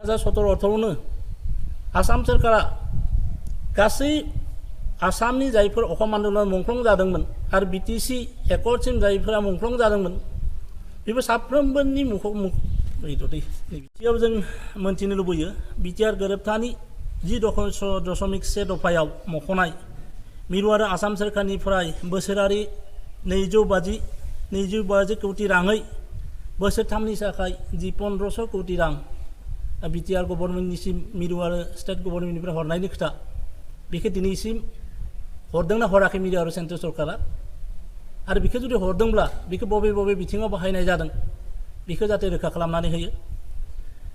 2017-18 आसाम सोरखारा गासै आसामनि जायफोर अखम आन्दलन मुंख्लं जादोंमोन आरो बिटिसि एकर्डसिम जायफोरा मुंख्लं जादोंमोन बेफोर साफ्रोमबोनि बिटिआर जों मोनथिनो लुबैयो बिटिआर गोरोबथानि 10.1 दफायाव मख'नाय मिरु आरो आसाम सोरखारनिफ्राय बोसोरारि 250 कौटि राङै बोसोरथामनि थाखाय 1500 कौटि रां बिटिआर गभर्नमेन्टनिसिम मिरु आरो स्टेट गभर्नमेन्टनिफ्राय हरनायनि खोथा बेखौ दिनैसिम हरदोंना हराखै मिरु आरो सेन्ट्रेल सरकारा आरो बेखौ जुदि हरदोंब्ला बेखौ बबे बिथिङाव बाहायनाय जादों बेखौ जाहाथे रोखा खालामनानै होयो।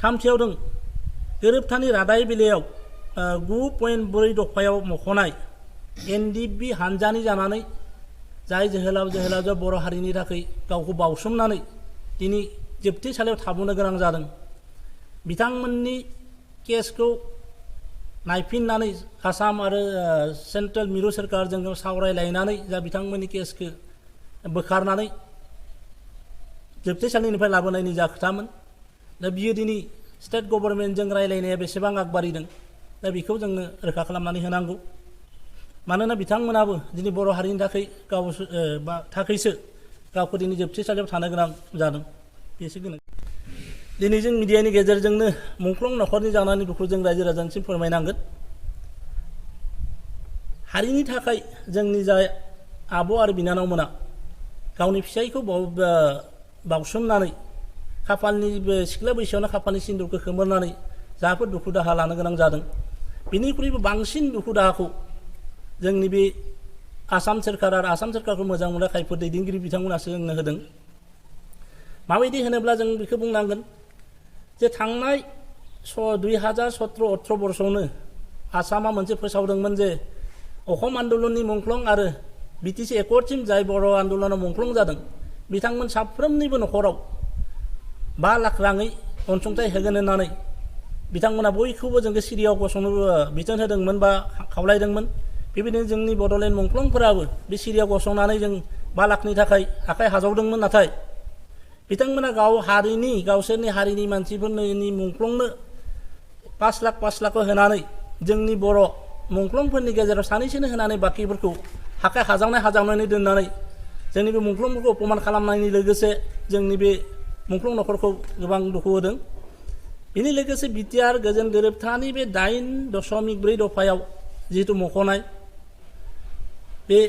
थामथियाव दं गोरोबथानि रादाय बिलाइयाव 9.4 दफायाव मख'नाय एनडिएफबि हानजानि जानानै जाय जोहोलाव बर' हारिनि थाखाय गावखौ बावसोमनानै दिनै जोबथेसालियाव थाबोनो गोनां जादों बिथांमोननि केसखौ नायफिननानै आसाम आरो सेन्ट्रेल मिरु सोरखारजों सावरायलायनानै जा बिथांमोननि केसखौ बोखारनानै जोबथेसालिनिफ्राय लाबोनायनि जा खोथामोन दा बियो दिनै स्टेट गभर्नमेन्टजों रायलायनाया बेसेबां आगबारिदों दा बेखौ जोंनो रोखा खालामनानै होनांगौ मानोना बिथांमोनाबो दिनै बर' हारिनि थाखाय थाखायसो गावखौ दिनै जोबथेसालियाव थानो गोनां जादों बेसो गोनां। दिनै जों मिडियानि गेजेरजोंनो मुंख्लं नखरनि जानानै दुखु जों रायजो राजानिसिम फोरमायनांगोन हारिनि थाखाय जोंनि जा आब' आरो बिनानावमोना गावनि फिसायखौ बावसोमनानै खाफालनि सिख्ला बैसोआवनो खाफालनि सिन्दुरखौ खोमोरनानै जाफोर दुखु दाहा लानो गोनां जादों बिनिख्रुइबो बांसिन दुखु दाहाखौ जोंनि बे आसाम सोरखार आरो आसाम सोरखारखौ मोजां मोनग्रा खायफोर दैदेनगिरि बिथांमोनासो जोंनो होदों। माबायदि होनोब्ला जों बेखौ बुंनांगोन जे थांनाय 2017-18 बर्षआवनो आसामा मोनसे फोसावदोंमोन जे अखम आन्दलननि मुंख्लं आरो बिटिसि एकर्डसिम जाय बर' आन्दलनाव मुंख्लं जादों बिथांमोन साफ्रोमनिबो न'खराव 5 लाख राङै अनसुंथाइ होगोन होननानै बिथांमोना बयखौबो जोंखौ सिरियाव गसंनो बिथोन होदोंमोन बा खावलायदोंमोन। बेबायदिनो जोंनि बड'लेण्ड मुंख्लंफोराबो बे सिरियाव गसंनानै जों 5 लाखनि थाखाय आखाइ हाजावदोंमोन नाथाय बिथांमोना गावसोरनि हारिनि मानसिफोरनि मुंख्लंनो 5 लाखखौ होनानै जोंनि बर' मुंख्लंफोरनि गेजेराव सानैसोनो होनानै बाखिफोरखौ आखाइ हाजावनानै दोननानै जोंनि बे मुंख्लंफोरखौ अपमान खालामनायनि लोगोसे जोंनि बे मुंख्लं नखरखौ गोबां दुखु होदों। बेनि लोगोसे बिटिआर गोजोन गोरोबथानि बे 8.4 दफायाव जिहेतु मख'नाय बे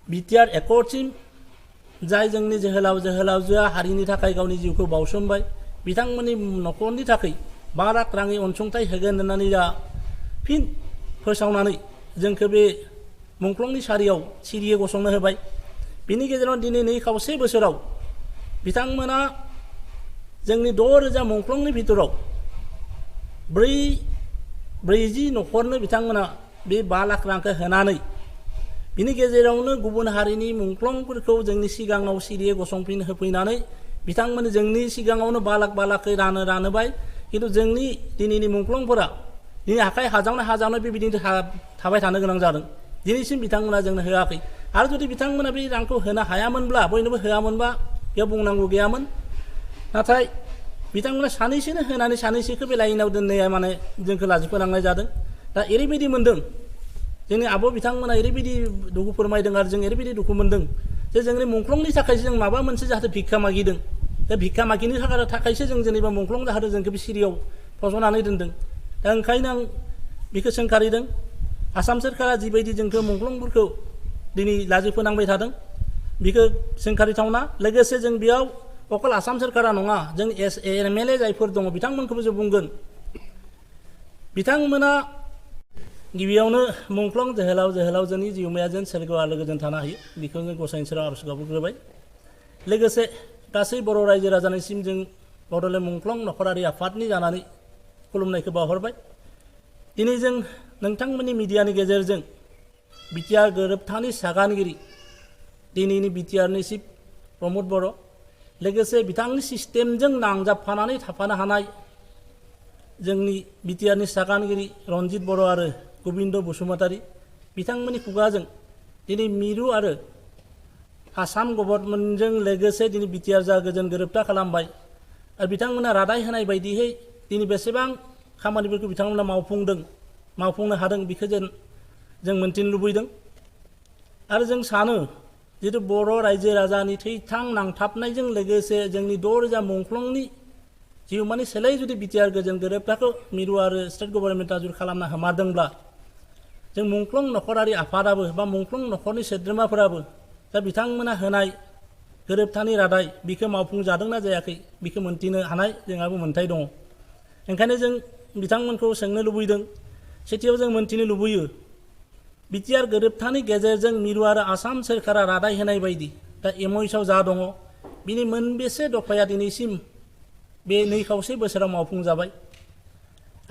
बिटिआर एकर्डसिम जाय जोंनि जोहोलावजोआ हारिनि थाखाय गावनि जिउखौ बावसोमबाय बिथांमोननि न'खरनि थाखाय 5 लाख राङै अनसुंथाइ होगोन होननानै जा फिन फोसावनानै जोंखौ बे मुंख्लंनि सारियाव सिरियै गसंनो होबाय। बिनि गेजेराव दिनै नै खावसे बोसोराव बिथांमोना जोंनि 6,000 मुंख्लंनि भितराव 40 न'खरनो बिथांमोना बे 5 लाख रांखौ होनानै बिनि गेजेरावनो गुबुन हारिनि मुंख्लंफोरखौ जोंनि सिगाङाव सिरियै गसंफिन होफैनानै बिथांमोन जोंनि सिगाङावनो 5 लाखै रानोबाय खिन्थु जोंनि दिनैनि मुंख्लंफोरा दिनै आखाइ हाजावनाय बेबायदिनो थाबाय थानो गोनां जादों दिनैसिम बिथांमोना जोंनो होआखै आरो जुदि बिथांमोना बे रांखौ होनो हायामोनब्ला बयनोबो होआमोनबा बेयाव बुंनांगौ गैयामोन नाथाय बिथांमोना सानैसोनो होनानै सानैसोखौ बे लाइनाव दोननाया माने जोंखौ लाजिफोनांनाय जादों। दा ओरैबायदि मोनदों जोंनि आब' बिथांमोना ओरैबायदि दुखु फोरमायदों आरो जों ओरैबायदि दुखु मोनदों जे जोंनि मुंख्लंनि थाखायसो जों माबा मोनसे जाहाथे भिक्षा मागिदों दा भिक्षा मागिनो थाखायसो जों जेनेबा मुंख्लं जाहाथे जोंखौ बे सिरियाव फज'नानै दोनदों। दा ओंखायनो आं बेखौ सोंखारिदों आसाम सोरखारा जिबायदि जोंखौ मुंख्लंफोरखौ दिनै लाजिफोनांबाय थादों बेखौ सोंखारिथावना लोगोसे जों बेयाव अकल आसाम सोरखारा नङा जों एमएलए जायफोर दङ बिथांमोनखौबो जों बुंगोन बिथांमोना गिबियावनो मुंख्लं जोहोलावजोनि जिउमाया जेन सोरगोआव आलो गोजोन थानो हायो बेखौ जों गसाइनि सेराव आरज गाबग्रोबाय। लोगोसे गासै बर' रायजो राजानिसिम जों बड'लेण्ड मुंख्लं नखरारि आफादनि जानानै खुलुमनायखौ बावहरबाय। दिनै जों नोंथांमोननि मिडियानि गेजेरजों बिटिआर गोरोबथानि सागानगिरि दिनैनि बिटिआरनि चिफ प्रमद बर' लोगोसे बिथांनि सिस्टेमजों नांजाबफानानै थाफानो हानाय जोंनि बिटिआरनि सागानगिरि रनजित बर' आरो गोबिन्द बसुमतारी बिथांमोननि खुगाजों दिनै मिरु आरो आसाम गभर्नमेन्टजों लोगोसे दिनै बिटिआर जा गोजोन गोरोबथा खालामबाय आरो बिथांमोना रादाय होनाय बायदियै दिनै बेसेबां खामानिफोरखौ बिथांमोना मावफुंनो हादों बेखौ जों मोनथिनो लुबैदों। आरो जों सानो जितु बर' रायजो राजानि थैथां नांथाबनायजों लोगोसे जोंनि 6,000 मुंख्लंनि जिउमानि सोलाय जुदि बिटिआर गोजोन गोरोबथाखौ मिरु आरो स्टेट गभर्नमेन्टआ जुदि खालामना हमारदोंब्ला जों मुंख्लं नखरारि आफादाबो बा मुंख्लं नखरनि सोद्रोमाफोराबो दा बिथांमोना होनाय गोरोबथानि रादाय बिखौ मावफुंजादोंना जायाखै बिखौ मोनथिनो हानाय जोंहाबो मोन्थाय दङ। ओंखायनो जों बिथांमोनखौ सोंनो लुबैदों, सेथियाव जों मोनथिनो लुबैयो बिटिआर गोरोबथानि गेजेरजों मिरु आरो आसाम सोरखारा रादाय होनाय बायदि दा एमअइउआव जा दङ बिनि मोनबेसे दफाया दिनैसिम बे 2.5 बोसोराव मावफुंजाबाय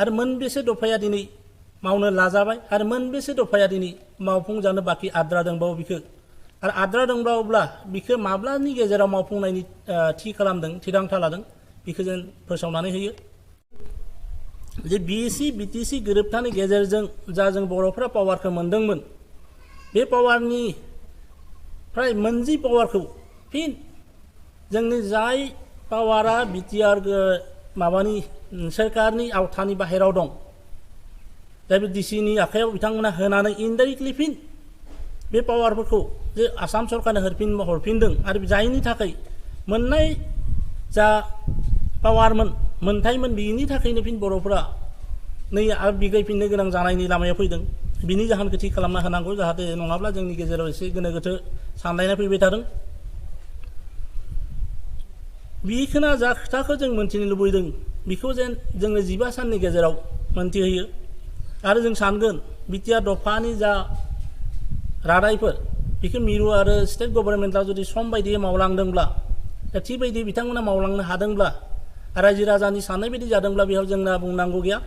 आरो मोनबेसे दफाया दिनै मावनो लाजाबाय आरो मोनबेसे दफाया दिनै मावफुंजानो बाखि आद्रा दंबावो बिखौ आरो आद्रा दंबावोब्ला बिखौ माब्लानि गेजेराव मावफुंनायनि थिरांथा लादों बिखौ जों फोसावनानै होयो। जे बिएसि बिटिसि गोरोबथानि गेजेरजों जा जों बर'फ्रा पावारखौ मोनदोंमोन बे पावारनि फ्राय मोनजि पावारखौ फिन जोंनि जाय पावारा बिटिआर माबानि सोरखारनि आवथानि बाहेराव दं दा बे डिसिनि आखायाव बिथांमोना होनानै इनडाइरेक्टलि फिन बे पावारफोरखौ जे आसाम सरकारनो हरफिनदों आरो जायनि थाखाय मोननाय जा पावारमोन मोनथायमोन बिनि थाखायनो फिन बर'फोरा नै आरो बिग्रायफिननो गोनां जानायनि लामायाव फैदों। बिनि जाहोनखौ थि खालामना होनांगौ जाहाथे नङाब्ला जोंनि गेजेराव एसे गोनो गोथो सानलायनाय फैबाय थादों। बिखोना जा खोथाखौ जों मोनथिनो लुबैदों बिखौ जेन जोंनो 15 साननि गेजेराव मोनथिहोयो आरो जों सानगोन बिटिआर दफानि जा रादायफोर बेखौ मिरु आरो स्टेट गभर्नमेन्टआ जुदि सम बायदियै मावलांदोंब्ला थि बायदियै बिथांमोना मावलांनो हादोंब्ला रायजो राजानि साननाय बायदि जादोंब्ला बेयाव जोंना बुंनांगौ गैया।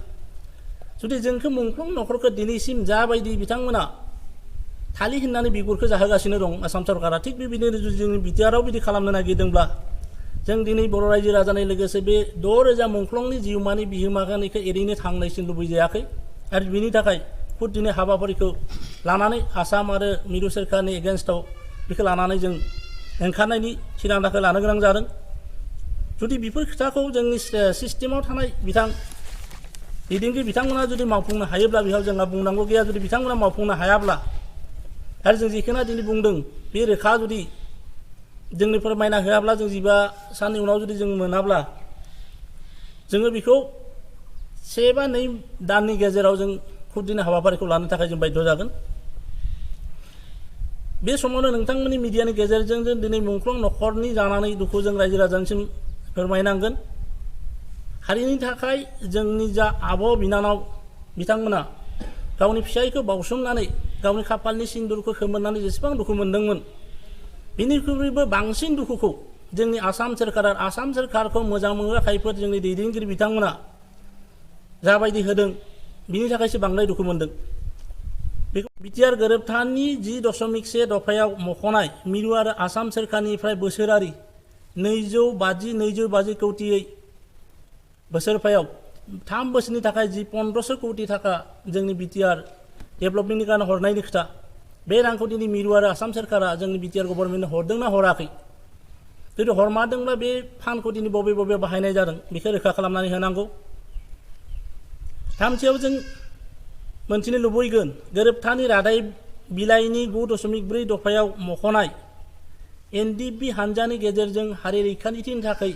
जुदि जोंखौ मुंख्लं नखरखौ दिनैसिम जाबायदि बिथांमोना थालि होननानै बिगुरखौ जाहोगासिनो दं आसाम सरकारा थिग बेबायदिनो जुदि जोंनि बिटिआराव बिदि खालामनो नागिरदोंब्ला जों दिनै बर' रायजो राजानि लोगोसे बे 6,000 मुंख्लंनि जिउमानि बिहोमाखौ एरैनो थांनायसिम लुबैजायाखै आरो बिनि थाखाय खुद दिनै हाबाफारिखौ लानानै आसाम आरो मिरु सोरखारनि एगेन्स्टआव बेखौ लानानै जों ओंखारनायनि थिरांथाखौ लानो गोनां जादों। जुदि बेफोर खोथाखौ जोंनि सिस्टेमाव थानाय दैदेनगिरि बिथांमोना जुदि मावफुंनो हायोब्ला बेयाव जोंहा बुंनांगौ गैया। जुदि बिथांमोना मावफुंनो हायाब्ला आरो जों जिखौना दिनै बुंदों बे रोखा जुदि जोंनो फोरमायना होआब्ला जों 15 साननि उनाव जुदि जों मोनाब्ला जोङो बेखौ 1 बा 2 दाननि गेजेराव जों खुद दिनै हाबाफारिखौ लानो थाखाय जों बाध्य जागोन। बे समावनो नोंथांमोननि मिडियानि गेजेरजों जों दिनै मुंख्लं नखरनि जानानै दुखु जों रायजो राजानिसिम फोरमायनांगोन। हारिनि थाखाय जोंनि जा आब' बिनानाव बिथांमोना गावनि फिसायखौ बावसोमनानै गावनि खाफालनि सिन्दुरखौ खोमोरनानै जेसेबां दुखु मोनदोंमोन बिनिख्रुइबो बांसिन दुखुखौ जोंनि आसाम सोरखारखौ मोजां मोनग्रा खायफोर जोंनि दैदेनगिरि बिथांमोना जाबायदि होदों बिनि थाखायसो बांद्राय दुखु मोनदों। बेखौ बिटिआर गोरोबथानि 10.1 दफायाव मख'नाय मिरु आरो आसाम सोरखारनिफ्राय बोसोरारि 250 कौटियै बोसोरफायाव 3 बोसोरनि थाखाय 1500 कौटि थाखा जोंनि बिटिआर डेभेलपमेन्टनि कारणे हरनायनि खोथा बे रांखौ दिनै मिरु आरो आसाम सोरखारा जोंनि बिटिआर गभर्नमेन्टनो हरदोंना हराखै जुदि हरमारदोंब्ला बे फान्डखौ दिनै बबे बाहायनाय जादों बेखौ रोखा खालामनानै होनांगौ। थामथियाव जों मोनथिनो लुबैगोन गोरोबथानि रादाय बिलाइनि 9.4 दफायाव मख'नाय एनडिएफबि हानजानि गेजेरजों हारि रैखाथिनि थाखाय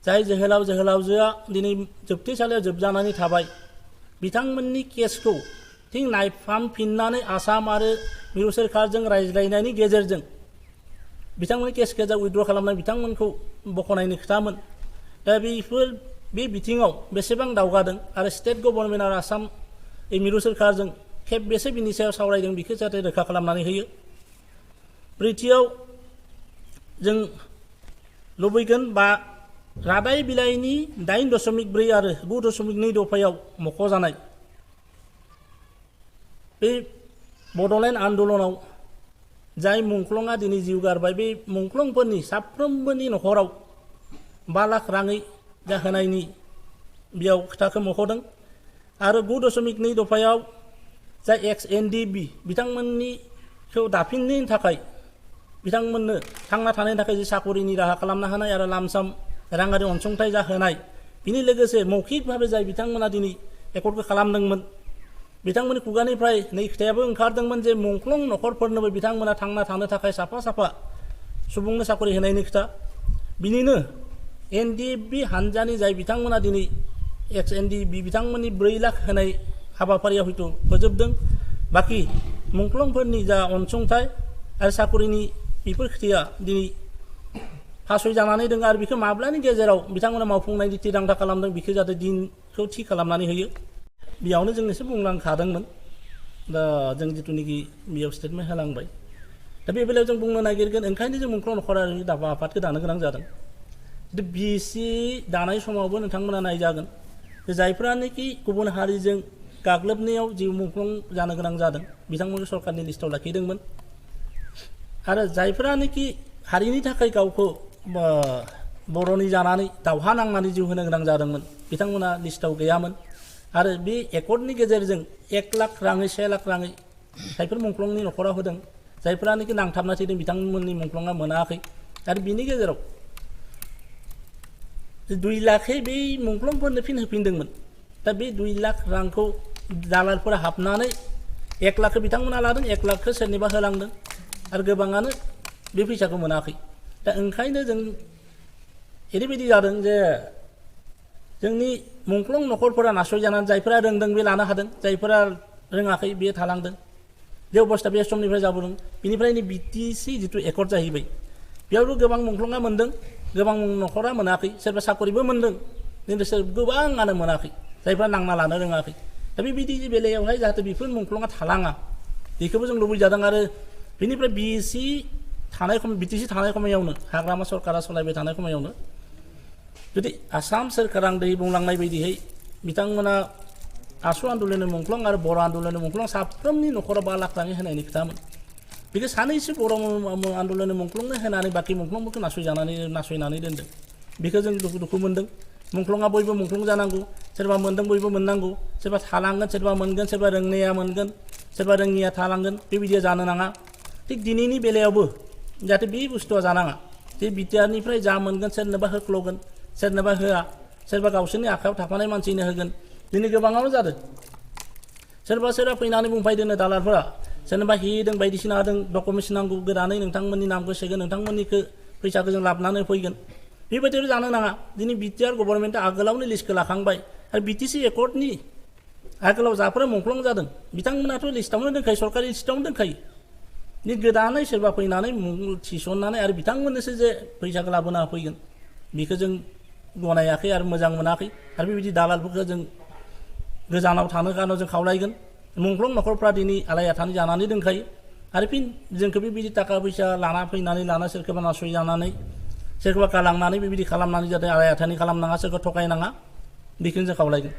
जाय जोहोलावजोआ दिनै जोबथेसालियाव जोबजानानै थाबाय बिथांमोननि केसखौ थिं नायफामफिननानै आसाम आरो मिरु सोरखारजों रायज्लायनायनि गेजेरजों बिथांमोननि केसखौ जा उइथड्र खालामनाय बिथांमोनखौ बख'नायनि खोथामोन। दा बे बिथिङाव बेसेबां दावगादों आरो स्टेट गभर्नमेन्ट आरो आसाम मिरु सोरखारजों खेबबेसे बिनि सायाव सावरायदों बेखौ जाहाथे रोखा खालामनानै होयो। ब्रैथियाव जों लुबैगोन बा रादाय बिलाइनि 8.4 आरो 9.2 दफायाव मख'जानाय बे बड'लेण्ड आन्दलनाव जाय मुंख्लंआ दिनै जिउ गारबाय बे मुंख्लंफोरनि साफ्रोमबोनि नखराव 5 लाख राङै जाहोनायनि बेयाव खोथाखौ मख'दों आरो 9.2 दफायाव जा एक्स एनडिएफबि बिथांमोननिखौ दाफिननायनि थाखाय बिथांमोननो थांना थानायनि थाखाय जे साकरिनि राहा खालामना होनाय आरो लामसाम राङारि अनसुंथाइ जाहोनाय बिनि लोगोसे मौखिकभावे जाय बिथांमोना दिनै एकर्डखौ खालामदोंमोन बिथांमोननि खुगानिफ्राय नै खोथायाबो ओंखारदोंमोन जे मुंख्लं नखरफोरनोबो बिथांमोना थांना थानो थाखाय साफा साफा सुबुंनो साकरि होनायनि खोथा बिनिनो एनडिएफबि हानजानि जाय बिथांमोना दिनै एक्स एनडिएफबि बिथांमोननि 4 लाख होनाय हाबाफारिया हयथ' फोजोबदों बाखि मुंख्लंफोरनि जा अनसुंथाइ आरो साकरिनि बेफोर खोथाया दिनै फासयजानानै दङ आरो बेखौ माब्लानि गेजेराव बिथांमोना मावफुंनायनि थिरांथा खालामदों बेखौ जाहाथे दिनखौ थि खालामनानै होयो बेयावनो जों एसे बुंलांखादोंमोन दा जों जिथुनिखि बेयाव स्टेटमेन्ट होलांबाय दा बे बेलायाव जों बुंनो नागिरगोन ओंखायनो जों मुंख्लं नखरारि दाबा आफादखौ दानो गोनां जादों बिसि दानाय समावबो नोंथांमोना नायजागोन जायफ्रानोखि गुबुन हारिजों गाग्लोबनायाव जिउ मुंख्लं जानो गोनां जादों बिथांमोनखौ सरकारनि लिस्टआव लाखिदोंमोन आरो जायफ्रानोखि हारिनि थाखाय गावखौ बर'नि जानानै दावहा नांनानै जिउ होनो गोनां जादोंमोन बिथांमोना लिस्टआव गैयामोन आरो बे एकर्डनि गेजेरजों 1 लाख राङै 1 लाख राङै जायफोर मुंख्लंनि नखराव होदों जायफ्रानोखि नांथाबना थैदों बिथांमोननि मुंख्लङा मोनाखै आरो बिनि गेजेराव 2 लाखै बै मुंख्लंफोरनो फिन होफिनदोंमोन दा बे 2 लाख रांखौ दालालफोरा हाबनानै 1 लाखखौ बिथांमोना लादों 1 लाखखौ सोरनिबा होलांदों आरो गोबाङानो बे फैसाखौ मोनाखै दा ओंखायनो जों ओरैबायदि जादों जे जोंनि मुंख्लं नखरफोरा नासयजानानै जायफोरा रोंदों बे लानो हादों जायफोरा रोङाखै बे थालांदों बे अबस्था बे समनिफ्राय जाबोदों बिनिफ्रायनो बिटिसि जिथु एकर्ड जाहैबाय बेयावबो गोबां मुंख्लङा मोनदों गोबां नखरा मोनाखै सोरबा साकरिबो मोनदों खिन्थु गोबाङानो मोनाखै जायफ्रा नांना लानो रोङाखै दा बेबायदि बेलायावहाय जाहाथे बेफोर मुंख्लङा थालाङा बेखौबो जों लुबैजादों आरो बेनिफ्राय बिटिसि थानाय समायावनो हाग्रामा सरकारा सालायबाय थानाय समायावनो जुदि आसाम सोरखारा आं दै बुंलांनाय बायदियै बिथांमोना आसु आन्दलननि मुंख्लं आरो बर' आन्दलननि मुंख्लं साफ्रोमनि नखराव 5 लाख राङै होनायनि खोथामोन बेखौ सानैसो बर' आन्दलननि मुंख्लंनो होनानै बाखि मुंख्लंफोरखौ नासयनानै दोनदों बेखौ जों दुखु मोनदों मुंख्लङा बयबो मुंख्लं जानांगौ सोरबा मोनदों बयबो मोननांगौ सोरबा थालांगोन सोरबा मोनगोन सोरबा रोंनाया मोनगोन सोरबा रोङिया थालांगोन बेबायदिया जानो नाङा थिग दिनैनि बेलायावबो जाहाथे बे बुस्थुआ जानाङा जे बिटिआरनिफ्राय जा मोनगोन सोरनोबा होख्ल'गोन सोरनोबा होआ सोरबा गावसोरनि आखायाव थाफानाय मानसिनो होगोन दिनै गोबाङावनो जादों सोरबा फैनानै बुंफैदोंनो दालालफोरा सोरनोबा होदों बायदिसिना होदों डकुमेन्टस नांगौ गोदानै नोंथांमोननि नामखौ सोगोन नोंथांमोननिखौ फैसाखौ जों लाबोनानै फैगोन बेबायदिनो जानो नाङा दिनै बिटिआर गभर्नमेन्टआ आगोलावनो लिस्टखौ लाखांबाय आरो बिटिसि एकर्डनि आगोलाव जाफोरा मुंख्लं जादों बिथांमोनाथ' लिस्टआवनो दोनखायो सरकारि लिस्टआवनो दोनखायो गोदानै सोरबा फैनानै मुं थिसननानै आरो बिथांमोननोसो जे फैसाखौ लाबोना फैगोन बेखौ जों गनायाखै आरो मोजां मोनाखै आरो बेबायदि दालालफोरखौ जों गोजानाव थानो गारनो जों खावलायगोन मुंख्लं नखरफ्रा दिनै आलाय-आथानि जानानै दोनखायो आरो फिन जोंखौ बेबायदि थाखा फैसा लाना फैनानै सोरखौबा नासयजानानै सोरखौबा गालांनानै बेबायदि खालामनानै जाहाथे आलाय-आथानि खालामनाङा सोरखौ थगायनाङा बेखौनो जों खावलायगोन